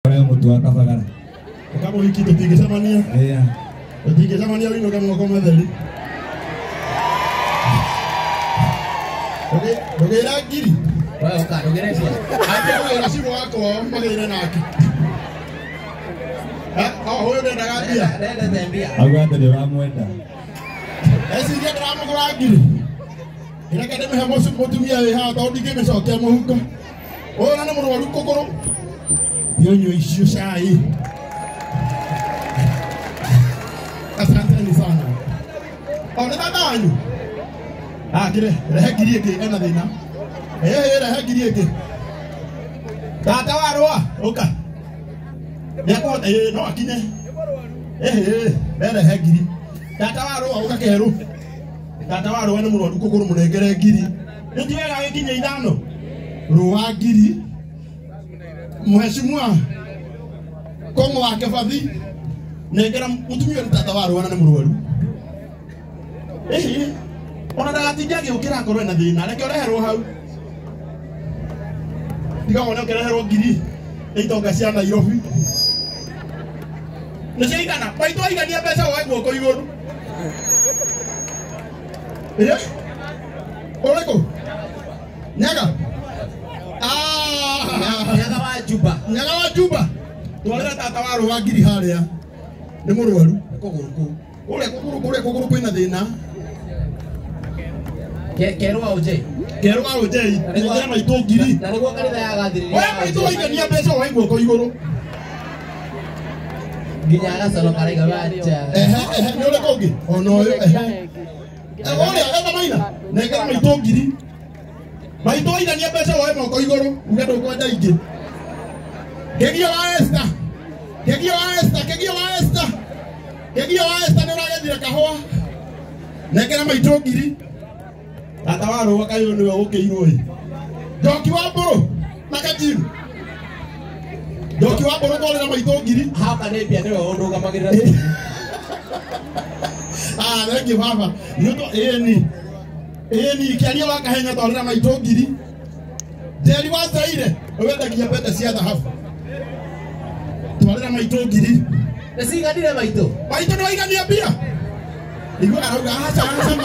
Ũrĩa mũtu wa kabagara. Ũkamũhiki tũtingĩcemania. Yeah. Tũtingĩcemania wĩinũke moko matheri. Ndũgĩra ngiri. Wewe uka ndũgĩre cia. Angĩ kũgĩra cibũ wakwa magĩire nake. Oh, ũyũ ndendaga mbia. Ndendete mbia. Auga atĩ nĩũramwenda. Eciria ndĩramũgũra ngiri. Reke ndĩmĩhe mũtumia wĩ haha tondũ ndingĩmĩcokia mũhuko. Ũyũ na nĩ mũrwaru kũgũrũ. Thiĩ ũnyue icio cai. Asanteni sana. O nĩ tata wanyu? Ah, kire, rehe ngiri ĩngĩ ena thĩna. Rehe ngiri ĩngĩ. Tata wa rũa, ũka. Nĩekũhota, no akinye. Rehe ngiri. Tata wa rũa, ũka kerũ. Tata wa rũa nĩ mũrwaru kũgũrũ mũnengere ngiri. Nĩ ti wega gĩkinye ithano. Rũa ngiri. Mheshimiwa Kong'o wa Kĩbathi, nengera mũtumia nĩ tata wa rũa na nĩ mũrwaru. Ona ndagatinde agĩũkĩra akorwo ena thĩna, reke ũreherwo hau. Tiga wone ũkĩreherwo ngiri nĩ itonga cia Nairobi. Nĩ ciaigana? Maitũ aigania mbeca woe guoko igũrũ. Ũrĩkũ? Nyaga? Nyaga wa Juba. Nyaga wa Juba. Twarĩra tata wa rũa ngiri harĩa. Nĩ mũrwaru. Kũgũrũ kũu. Ũrĩa kũgũrũ kũrĩa kũgũrũ kwĩna thĩna. Kerũ wa Ũnjei. Kerũ wa Ũnjei. Nengera maitũ ngiri. Na nĩguo kanitha yagathĩrĩria. Oya maitũ waigania mbeca woe guoko igũrũ. Nginya agaconoka arauga wacha. Ehe, nĩ ũrĩkũ ũngĩ? Ona ũyũ, ehe. Ũrĩa etha maina. Nengera maitũ ngiri. Maitũ waigania mbeca woe moko igũrũ. Uge ndũkwenda ingĩ. Kĩgio wa Esther. Kĩgio wa Esther, kĩgio wa Esther. Kĩgio wa Esther nĩ ũragethire kahũa. Nengera maitũ ngiri. Tata wa rũa kaĩ ũyũ nĩwe ũkĩirwo ĩ. Njoki wa mbũrũ na Kajiru. Njoki wa mbũrũ twarĩra maitũ ngiri. Hapa nĩ mbia nĩwe ũndũgamagĩrĩra. Ah, thank you baba. Ĩni. Ĩni kĩaria wa Kahenya twarĩra maitũ ngiri. Njeri wa Zaire ũwendagia pete cia thahabu. Twarĩra maitũ ngiri. Nĩ ciiganire maitũ? Maitũ nĩ waigania mbia? Igua arauga aca aca ma.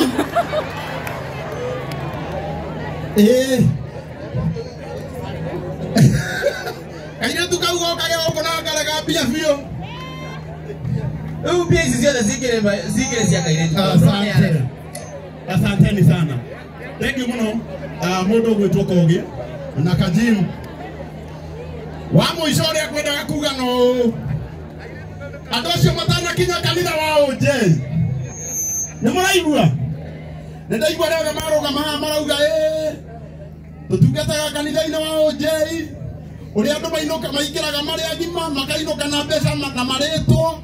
Kairĩtu kau gokage gũkũ na karega mbia biũ. Rĩu mbia ici ciothe cingĩrĩ cia kairĩtu. Asante. Asanteni sana. Thank you mũno. Mũndũ ũgwĩtwo Kogi na Kajimu. Wa mũico ũrĩa ngwendaga kuga no ũũ. Andũ acio matanakinya kanitha wa Ũnjei. Nĩ mũraigua? Nĩ ndaigua arĩa othe marũgama haha marauga tũtungataga kanitha-inĩ wa Ũnjei. Ũrĩa andũ mainũka maingĩraga marĩ agima makainũka na mbeca na marĩtwo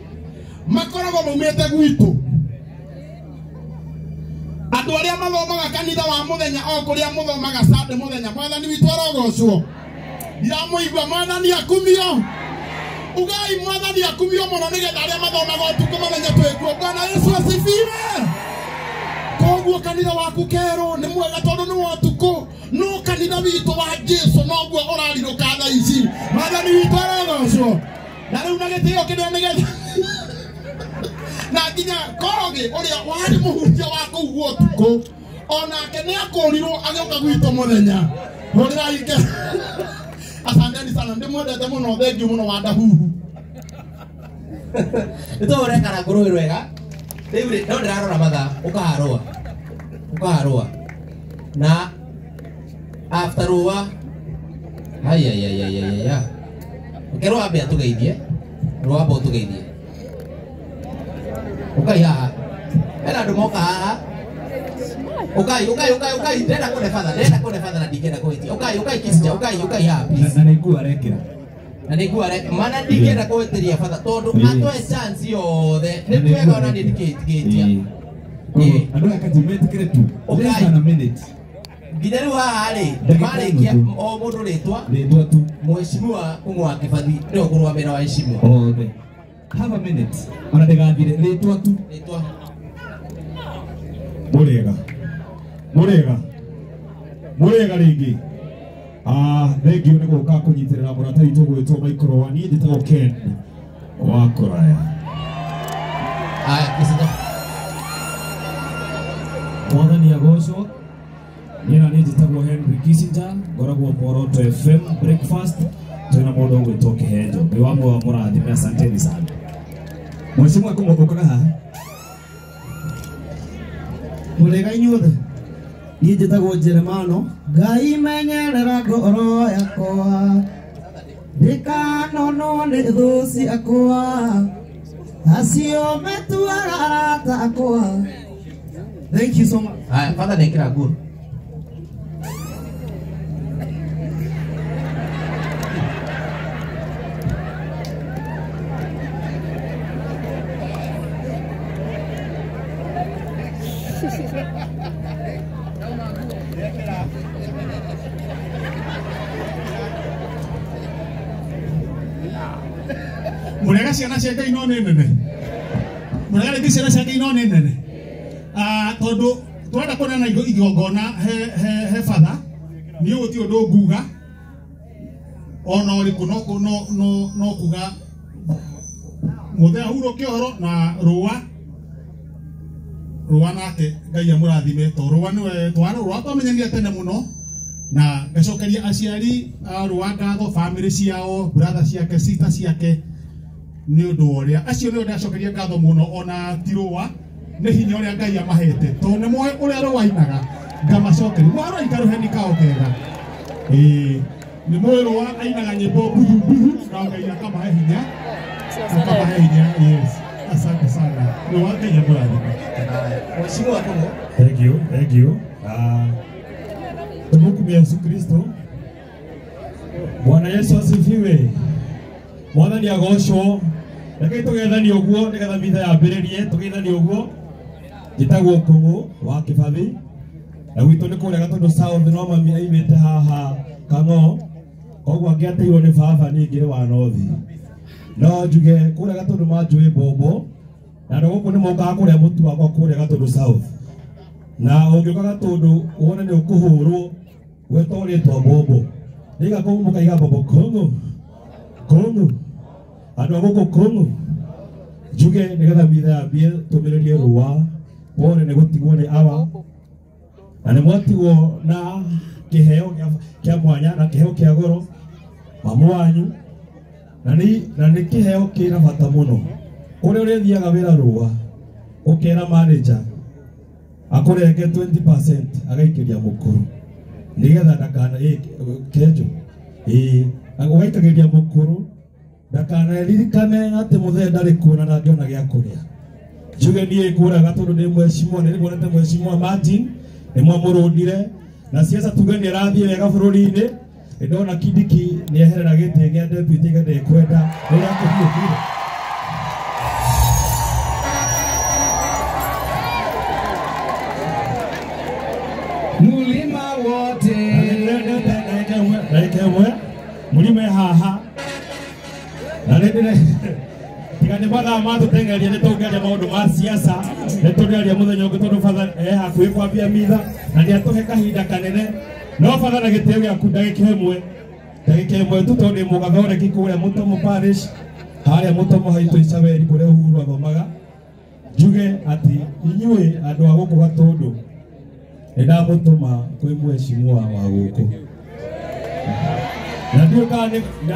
makoragwo maumĩte gwitũ. Andũ arĩa mathomaga kanitha wa mũthenya o kũrĩa mũthomaga Sunday mũthenya, mwathani witũ arogocwo. Ndiramũigua, mwathani akumio. Ugai mwathani akumio mũno nĩgetha arĩa mathomaga ũtukũ mamenye twĩkuo. Bwana Yesu asifiwe. Koguo kanitha waku kerũ nĩ mwega tondũ nĩ wa ũtukũ, no kanitha witũ wa Jesũ noguo ũrarirũka thaa ici. Mwathani witũ arogocwo. Na rĩu na gĩtĩo kĩrĩa nĩgetha na nginya Kogi ũrĩa warĩ mũhunjia wa kũu gwa ũtukũ onake nĩ akũrirwo agĩũka gwitũ mũthenya. Hũrĩrai Asanteni sana, ndĩmwendete mũno, thengiũ mũno wa Ndahuhu. Nĩ tũhũre karangũ rũĩ rwega. Rĩu rĩ, no ndĩrarora mathaa, ũkaharũa. Ũkaharũa. Na after rũa, haya ya ya ya ya. Reke rũa ambe atũgeithie. Rũa amba ũtũgeithie. Ũkai haha. Hena andũ moka haha. Ukai, ukai, ukai, ukai. Ndĩrenda kũne batha, ndĩrenda kũne batha na ndingĩenda kũhĩtia. Ukai, ukai Kisija, ukai, ukai haha please. Na nĩ nguo arekĩra. Na nĩ nguo arekĩra. Mana ndingĩenda kũhĩtĩria batha tondũ atũhe chance yothe. Nĩ twega ona niĩ ndikĩhĩtĩtie. Andũ aya Kajimu metĩkĩre tu. Ukai. Less than a minute. Nginya rĩu haha rĩ, marĩkia o mũndũ rĩtwa. Rĩtwa tu. Mheshimiwa Kung'u wa Kĩbathi nĩwe ũkũrũgamĩrĩra wa heshima. Othe. Have a minute. Ona ndĩgathire rĩtwa tu. Rĩtwa. Mũrĩega. Mũrĩega. Mũrĩega rĩngĩ. Thank you nĩ gũka kũnyitĩrĩra mũrata witũ gwĩtwo Michael Rũa. Niĩ njĩtagwo Ken wa Kũraya. Aya, Kissinger. Mwathani agocwo. Niĩ na niĩ njĩtagwo Henry Kissinger, ngoragwo Muoroto FM breakfast, twĩna mũndũ ũgwĩtwo Kĩhenjo. Nĩ wa mũrathime, asanteni sana. Mheshimiwa Kũng'ũ ũkaga haha. Mũrĩga inyuothe. Niĩ njĩtagwo Jeremano. Ngai menyerera ngoro yakwa, ndikanonwo nĩ thũ ciakwa, acio metuaga arata akwa. Thank you so much. Aya, father nĩkĩra nguo. Murega ciana cia Ngai no nĩ nene. Murega rĩngĩ ciana cia Ngai no nĩ nene. Tondũ twenda kuonana igongona he batha, niĩ gũtirĩ ũndũ nguga ona ũrĩkũ, no kuga mũthenya hurũke ũhoro na Rũa. Rũa nake Ngai amũrathime, tondũ Rũa nĩwe Rũa twamenyanire tene mũno, na ngacokeria aciari a Rũa ngatho, family ciao, brother ciake, sister ciake, nĩ ũndũ wa ũrĩa acio nĩo ndacokeria ngatho mũno, ona ti Rũa nĩ hinya ũrĩa Ngai amahete, tondũ nĩ moĩ ũrĩa Rũa ainaga, ngamacokeria mwa Rũa ikarũheni kao kega. Ĩĩ nĩ moĩ Rũa ainaga nyĩmbo mbuthu mbuthu, na Ngai akamahe hinya, akamahe hinya. Yes, asante sana Rũa, Ngai amũrathime. Mheshimiwa Kũng'ũ. Thank you, thank you. Tumukumia Yesu Kristo. Bwana Yesu asifiwe. Mwathani agocwo. Reke tũgethanie ũguo nĩgetha mitha yambĩrĩrie, tũgeithanie ũguo. Njĩtagwo Kũng'ũ wa Kĩbathi, na gwitũ nĩ kũrĩa Gatũndũ South, no mami aimĩte haha Kang'o, koguo angĩateirwo nĩ baba niĩ ngĩrĩ wa North. No njuge kũrĩa Gatũndũ manjũĩ mbombo, na andũ gũkũ nĩ mokaga kũrĩa mũtu wakwa kũrĩa Gatũndũ South. Na ũngĩũka Gatũndũ wone nĩ ũkũhũrwo gwetwo rĩtwa mbombo. Nĩiga kũu mũkaiga mbombo Kũng'ũ, Kũng'ũ, andũ a gũkũ Kũng'ũ. Njuge nĩgetha mitha yambie tũmĩrĩrie Rũa, pole nĩ gũtigwo nĩ awa, na nĩ mwatigwo na kĩheo kĩa mwanya na kĩheo kĩa goro mamu wanyu, na nĩ kĩheo kĩna bata mũno. Kũrĩa ũrĩthiaga wĩra Rũa, ũkera manager akũrenge 20% agaikĩria mũkũrũ nĩgetha ndakana kenjo ũgaikagĩria mũkũrũ ndakanaririkane atĩ mũthee ndarĩ kuo na ndangĩona gĩa kũrĩa. Njuge niĩ ngũraga tondũ nĩ mheshimiwa, nĩ ndĩmuonete mheshimiwa Martin, nĩ mwamũrũndire na siasa tuge nĩ arathiĩ wega bũrũri-inĩ. Nĩ ndona Kindiki nĩ eherera gĩtĩ gĩa deputy ndekwenda rĩrĩa akũhiũhire. Mulima wote. Ndagĩka ĩmwe mũrime haha na nĩ tiga nĩ mathaa matũteng'eria nĩ tũngĩaria maũndũ ma siasa, nĩ tũrĩaria mũthenya ũngĩ tondũ batha e hakuhĩ kwambia mitha na nĩ atũhe kahinda kanene. No batha na gĩtĩo gĩaku ndagĩka ĩmwe tu, tondũ ndĩ mũgathondeki kũrĩa Mũtomo Parish, harĩa Mũtomo haitũ Icaberi kũrĩa Uhuru athomaga. Njuge atĩ inyuĩ andũ a gũkũ Gatũndũ nĩ ndamũtũma kwĩ mheshimiwa wa gũkũ, na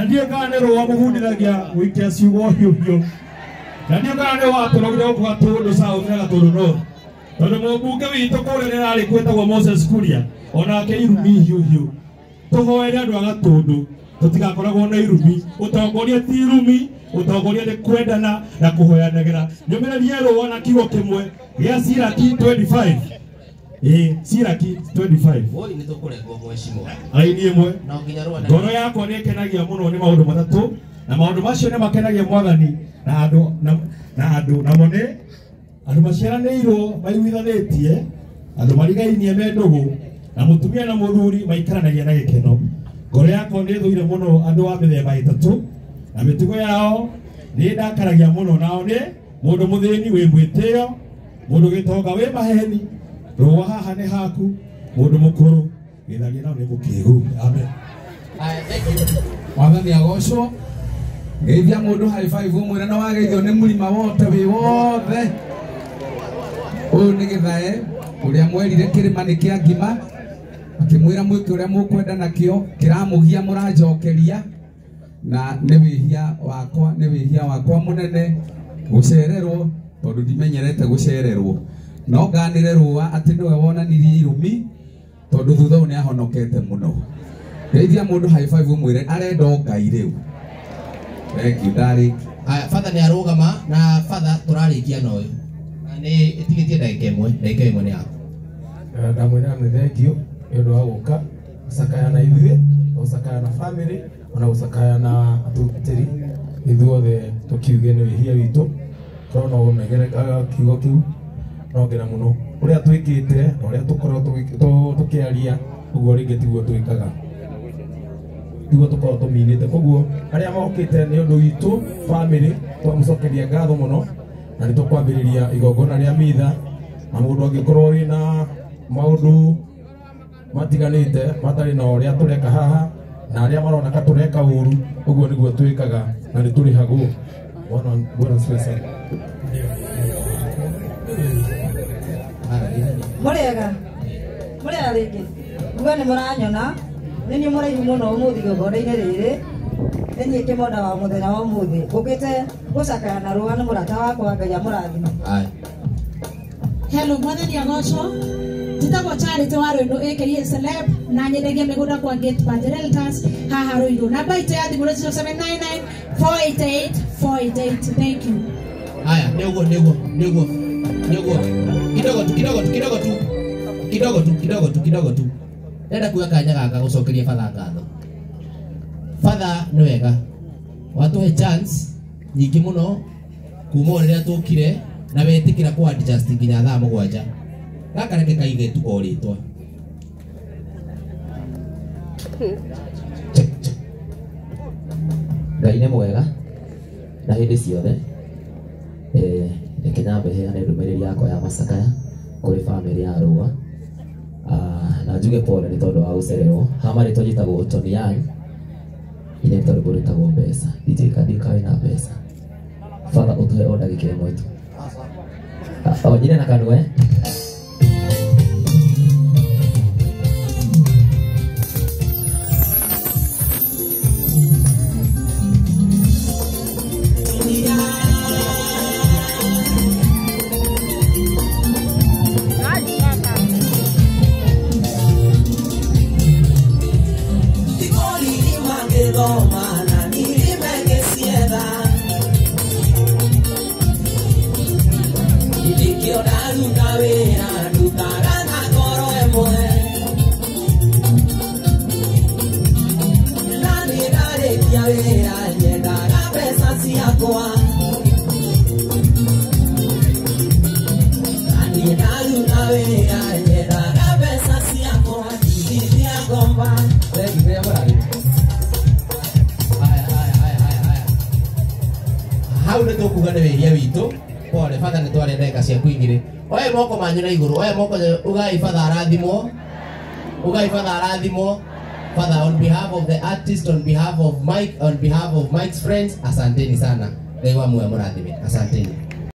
ndiũĩ kana nĩ Rũa mũbundithagia gũikia ciugo hiũhiũ, na ndiũĩ kana nĩ watũrogire gũkũ Gatũndũ South na Gatũndũ North, tondũ mũmbunge witũ kũrĩa nĩ ararĩ kwĩtagwo Moses Kuria, onake irumi hiũhiũ. Tũhoere andũ a Gatũndũ tũtigakoragwo na irumi. Ũtongoria ti irumi, ũtongoria nĩ kwendana na kũhoyanagĩra. Nyũmĩrĩrie Rũa na kiugo kĩmwe gĩa Siraki 25. Siraki 25. Woi nĩ tũkũrengwo mheshimiwa. Raini ĩmwe. No nginya Rũa. Ngoro yakwa nĩ ĩkenagia mũno nĩ maũndũ matatũ, na maũndũ macio nĩ makenagia Mwathani na andũ na andũ namo nĩ andũ maciaranĩirwo maiguithanĩtie, andũ marigainie me ndũgũ, na mũtumia na mũthuri maikaranagia na gĩkeno. Ngoro yakwa nĩ ĩthũire mũno andũ a mĩthemba ĩtatũ, na mĩtugo yao nĩ ndakaragia mũno, nao nĩ mũndũ mũthĩni wĩ mwĩtĩo, mũndũ gĩtonga wĩ maheni, Rũa haha nĩ haku, mũndũ mũkũrũ gĩtharia nao nĩ mũkĩgu. Amen. Haya, thank you. Mwathani agocwo. Geithia mundu high five umwire na wageithio ni murima wote wi wothe. Uyu ni githae uria mwerire kirima ni kia ngima akimwira mwike uria mukwenda nakio kiramugia muranjokeria na ni wihia wakwa ni wihia wakwa munene gucererwo tondu ndimenyerete gucererwo no nganire rua ati niwe wonanirie irumi tondu thutha uyu ni ahonokete muno. Geithia mundu high five umwire arenda Ngai riu. Thank you darling. Aya, father ni arugama na father turarikia noyo na ni itigitie ndagika imwe ni yaku. Ndamwira ni thank you ni undu wa guka gucakaya na ithuĩ gucakaya na family ona gucakaya na atungatĩri ithuothe tukiuge nĩ wĩhia witũ tũrona ũmegerekaga kiugo kĩu no ngena mũno ũrĩa twĩkĩte na ũrĩa tũkoragwo tũkĩaria ũguo rĩngĩ tiguo twĩkaga tiguo tũkoragwo tũminĩte koguo arĩa mokĩte nĩ ũndũ witũ family twamũcokeria ngatho mũno na nĩ tũkwambĩrĩria igongona rĩa mitha na mũndũ angĩkorwo wĩna maũndũ matiganĩte matarĩ na ũrĩa tũreka haha na arĩa marona ka tũreka ũru ũguo nĩguo twĩkaga na nĩ tũrĩhagwo. Bwana asifiwe sana. Mũrĩega mũrĩega rĩngĩ nguga nĩ mũranyona nĩ niĩ mũraihu mũno ũmũthĩ igongona-inĩ rĩrĩ nĩ niĩ kĩmonda wa mũthenya wa ũmũthĩ ngũkĩte gũcakaya na rũa nĩ mũrata wakwa Ngai amũrathime. Hello, mwathani agocwo. Njĩtagwo Charity wa Rũirũ aka Celeb na nyendagia mĩgũnda kwa Gate Party Realtors haha Rũirũ. Namba itũ ya thimũ nĩ 0799 488 488. Thank you. Haya, nĩguo kidogo tu. Ndenda kuoya kanya gaka gũcokeria father ngatho. Father nĩ wega watũhe chance nyingĩ mũno kuma o rĩrĩa tũkire na wetĩkĩra kũ adjust nginya thaa 7. Gaka reke kaige tu o rĩtwa. Ngai nĩ mwega na hĩndĩ ciothe. Reke nyambe heane ndũmĩrĩri yakwa ya macakaya kũrĩ family ya Rũa. Na njuge pole nĩ tondũ wa gũcererwo. Haha marĩtwa njĩtagwo Tony Young, ine tondũ ngũrĩtagwo mbeca. DJ Kandi kaĩ na mbeca. Father ũtũhe o ndagĩka ĩmwe tu. O nyine na kanua eh? Hau nĩ tũkuga nĩ wĩhia witũ pole father nĩ twarĩa ndagĩka ciaku igĩrĩ. Oe moko manyu na igũrũ, oe moko ugai father arathimwo, ugai father arathimwo. Father, on behalf of the artist, on behalf of Mike, on behalf of Mike's friends, asanteni sana. Ngai wa muoyo mũrathime. Asanteni.